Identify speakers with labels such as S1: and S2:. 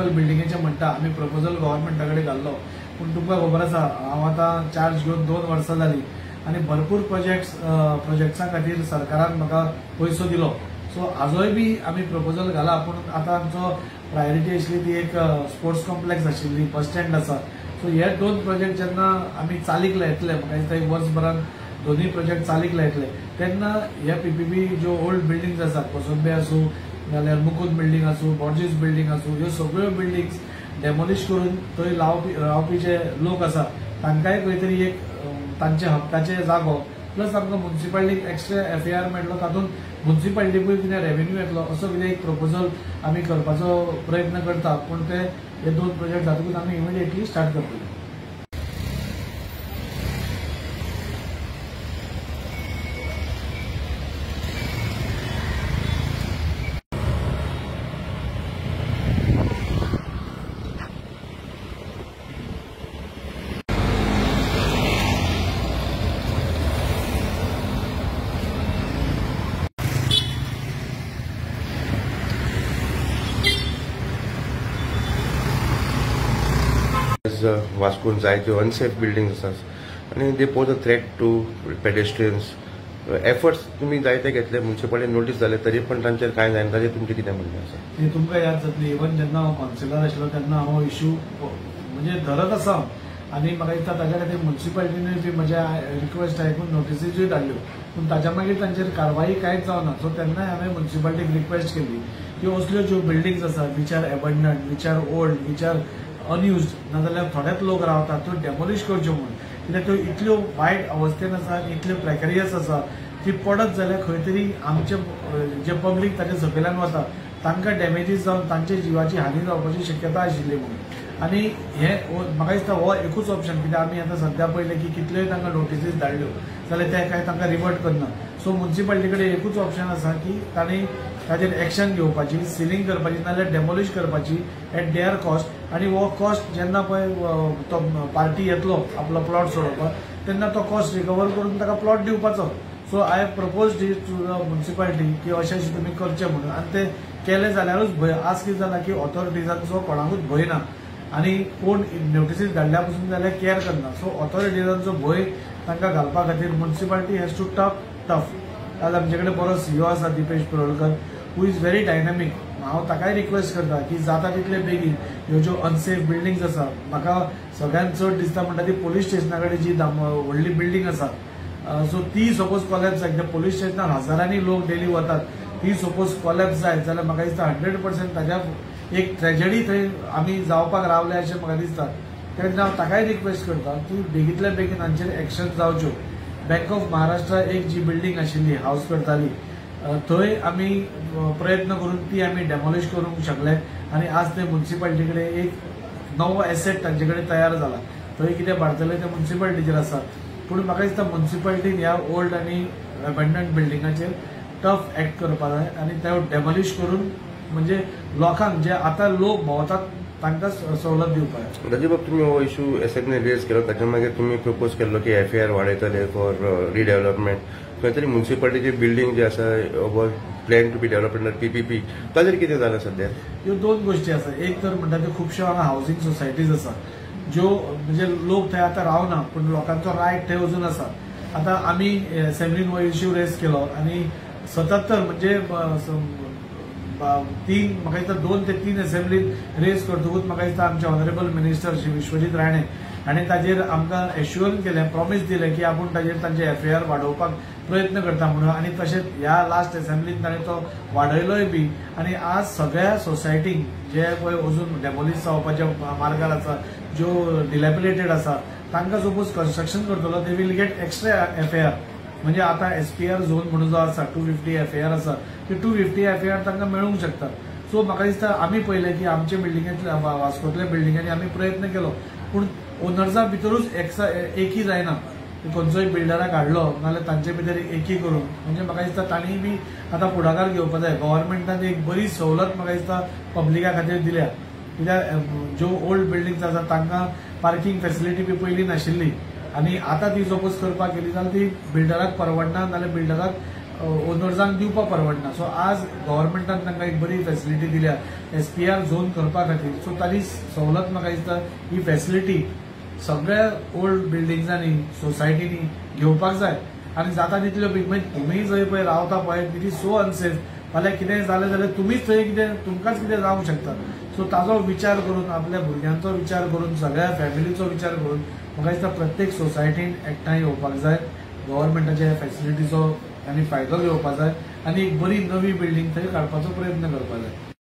S1: Municipal बिल्डिंगेचें म्हणटा आमी proposal गव्हर्मेंटा कडेन घाल्लो, पूण तुमकां खबर आसा हांव आतां चार्ज घेवन 2 वर्सां जालीं आनी भरपूर प्रोजेक्ट्सां खातीर सरकारान म्हाका पयसो दिलो. सो आजूय बी आमी प्रपोजल घाला, पूण आतां आमचो प्रायोरिटी आशिल्ली ती एक स्पोर्ट्स कॉम्प्लेक्स आशिल्ली, बस स्टँड आसा. सो हे 2 प्रोजेक्ट जेन्ना आमी चालीक लायतले, म्हाका दिसता एक वर्सभरान दोनूय प्रोजेक्ट चालीक लायतले, तेन्ना हे पीपीपी ज्यो ओल्ड बिल्डिंग्स आसा, कोसंबे आसूं जाल्यार मुकुंद बिल्डींग आसूं, बॉर्जीस बिल्डींग आसूं, ह्यो सगळ्यो बिल्डिंग्स डेमोलिश करून थंय रावपी जे लोक आसा तांकांय खंय तरी एक तांच्या हक्काचे जागो, प्लस आमकां मुन्सिपालिटीक एक्स्ट्रा एफएआर मेळटलो, तातूंत मुन्सिपालिटीकूय कितें रेवेन्यू येतलो, असो कितें एक प्रपोजल आमी करपाचो प्रयत्न करता. पूण ते हे 2 प्रोजेक्ट जातकूच आमी इमिडिएटली स्टार्ट करतले.
S2: वास्कोन जायत्यो अनसेफ बिल्डिंग्स आसात आनी they pose a threat to pedestrians. Efforts तुमी जायते घेतले, म्युनिसिपालिटी नोटीस जाले तरी पण तांचेर कांय जायना, ताचेर तुमचें कितें म्हणणें आसा?
S1: तें तुमकां याद जातली, इवन जेन्ना हांव कावन्सिलर आशिल्लो तेन्ना हांव इश्यू म्हणजे धरत आसा आनी म्हाका दिसता ताच्या खातीर म्युनिसिपालिटीनूय बी म्हज्या रिक्वेस्ट आयकून नोटिसीजूय धाडल्यो, पूण ताच्या मागीर तांचेर कारवाई कांयच जावना. सो तेन्नाय हांवें म्युनिसिपालिटीक रिक्वेस्ट केली की असल्यो ज्यो बिल्डिंग्स आसा which are abandoned, which are old, which are unused, नाजाल्यार थोडेच लोक रावतात, त्यो डेमोलिश करच्यो म्हूण. कित्याक त्यो इतल्यो वायट अवस्थेन आसा, इतल्यो प्रेकरियस आसा ती पडत जाल्यार खंय तरी आमचे जे पब्लीक ताच्या सकयल्यान वता तांकां डॅमेजीस जावन तांच्या जिवाची हानी जावपाची शक्यता आशिल्ली म्हणून. आनी हे म्हाका दिसता हो एकूच ऑप्शन, कित्याक आमी आतां सद्या पळयलें की कितल्योय तांकां नोटिसीस धाडल्यो जाल्यार ते कांय तांकां रिवर्ट करना. सो म्युनिसिपालिटी कडेन एकूच ऑप्शन आसा की तांणी ताचेर एक्शन घेवपाची, सिलिंग करपाची, नाजाल्यार डेमोलिश करपाची एट there cost. आनी हो कॉस्ट जेन्ना पळय तो पार्टी येतलो आपलो प्लॉट सोडोवपाक तेन्ना तो कॉस्ट रिकवर करून ताका प्लॉट दिवपाचो. So I have propose this to the municipality की अशें अशें तुमी करचें म्हणून, आनी ते केलें जाल्यारूच भंय. आज कितें जाला की ऑथॉरिटीजांचो कोणाकूच भंय ना आनी कोण नोटिसीस धाडल्या पसून जाल्यार केअर करना. सो ऑथॉरिटीजांचो भंय तांकां घालपा खातीर municipality has to tough tough. आज आमचे कडेन बरो सीईओ आसा Dipesh Prolkar, who is very dynamic. हांव ताकाय रिक्वेस्ट करता की जाता तितले बेगीन ह्यो ज्यो अनसेफ बिल्डिंग्स आसा, म्हाका सगळ्यांत चड दिसता म्हणटा ती पोलीस स्टेशना कडेन जी व्हडली बिल्डींग आसा, सो ती सपोज कोलॅप्स जायत, पोलीस स्टेशनार हजारांनी लोक डेली वतात, ती सपोज कोलॅप्स जायत जाल्यार म्हाका दिसता 100% ताच्या एक ट्रेजडी थंय आमी जावपाक रावले अशें म्हाका दिसता. तेन्ना हांव ताकाय रिक्वेस्ट करता की बेगींतल्या बेगीन हांचेर एक्शन जावच्यो. बँक ऑफ महाराष्ट्र एक जी बिल्डींग आशिल्ली हावज करताली थंय आमी प्रयत्न करून ती आमी डेमोलिश करूंक शकले आनी आज ते म्युनिसिपालिटी कडेन एक नवो एसेट तांचे कडेन तयार जाला. थंय कितें बारतलें तें म्युनिसिपालिटीचेर आसा, पूण म्हाका दिसता म्युनिसिपालिटीन ह्या ओल्ड आनी एबेंडंट बिल्डिंगाचेर टफ एक्ट करपाक जाय आनी ते डेमोलिश करून म्हणजे लोकांक जे आतां लोक भोंवतात तांकां सवलत दिवपाक.
S2: राजू बाब, तुमी हो इशू असेंब्लीन रेज केलो, ताच्या मागीर तुमी प्रपोज केल्लो की एफआयआर वाडयतले फॉर रिडेवलपमेंट. खंय तरी म्युनिसिपालिटीची बिल्डींग जी आसा plan to be developed under PPP, ताचेर कितें जालां सद्या?
S1: ह्यो 2 गोश्टी आसा. एक तर म्हणटा त्यो खुबश्यो हांगा हावजींग सोसायटीज आसा ज्यो म्हणजे लोक थंय आतां रावना पूण लोकांचो रायट थंय अजून आसा. आतां आमी असेंब्लीन हो इश्यू रेज केलो आनी 77 म्हणजे 3 म्हाका दिसता 2 ते 3 असेंब्लीन रेज करतकूच म्हाका दिसता आमचे ऑनरेबल मिनिस्टर श्री विश्वजीत राणे हाणें ताजेर आमकां एश्युरन्स केलें, प्रॉमीस दिलें की आपूण ताजेर तांचे एफआयआर वाडोवपाक प्रयत्न करता म्हणून. आनी तशेंच ह्या लास्ट असेंब्लीन ताणें तो वाडयलोय बी आनी आज सगळ्या सोसायटींक जे पळय अजून डेमोलिश जावपाच्या मार्गार आसा, ज्यो डिलेपिलेटेड आसा, तांकां सपोज कन्स्ट्रक्शन करतलो they will get extra FIR. म्हणजे आतां एसपीआर झोन म्हणून जो आसा 250 एफआयआर आसा, ती 250 एफआयआर तांकां मेळूंक शकता. सो म्हाका दिसता आमी पळयलें की आमच्या बिल्डिंगेंतल्या वास्कोतल्या बिल्डिंगांनी आमी प्रयत्न केलो, पूण ओनर्सा भितरूच एकी जायना. खंयचोय बिल्डराक हाडलो नाजाल्यार तांचे भितर एकी करून म्हणजे म्हाका दिसता तांणी बी आतां फुडाकार घेवपाक जाय. गव्हर्मेंटान एक बरी सवलत म्हाका दिसता पब्लिका खातीर दिल्या, कित्याक ज्यो ओल्ड बिल्डिंग्स आसा तांकां पार्किंग फेसिलिटी बी पयलीं नाशिल्ली आनी आतां ती सपोज करपाक गेली जाल्यार ती बिल्डराक परवडना, नाजाल्यार बिल्डराक ओनर्सांक दिवपाक परवडना. सो आज गव्हर्मेंटान तांकां एक बरी फॅसिलिटी दिल्या एसपीआर झोन करपा खातीर. सो ताजी सवलत म्हाका दिसता ही फॅसिलिटी सगळ्या ओल्ड बिल्डिंग्सांनी सोसायटींनी घेवपाक जाय आनी जाता तितल्यो बेगीन. मागीर तुमी जंय पळय रावता पळय it is so unsafe, फाल्यां कितेंय जालें जाल्यार तुमीच थंय कितें तुमकांच कितें जावंक शकता. सो ताजो विचार करून, आपल्या भुरग्यांचो विचार करून, सगळ्या फॅमिलीचो विचार करून म्हाका दिसता प्रत्येक सोसायटीन एकठांय येवपाक जाय, गव्हर्मेंटाच्या फॅसिलिटीचो आनी फायदो घेवपाक जाय आनी एक बरी नवी बिल्डींग थंय काडपाचो प्रयत्न करपाक जाय.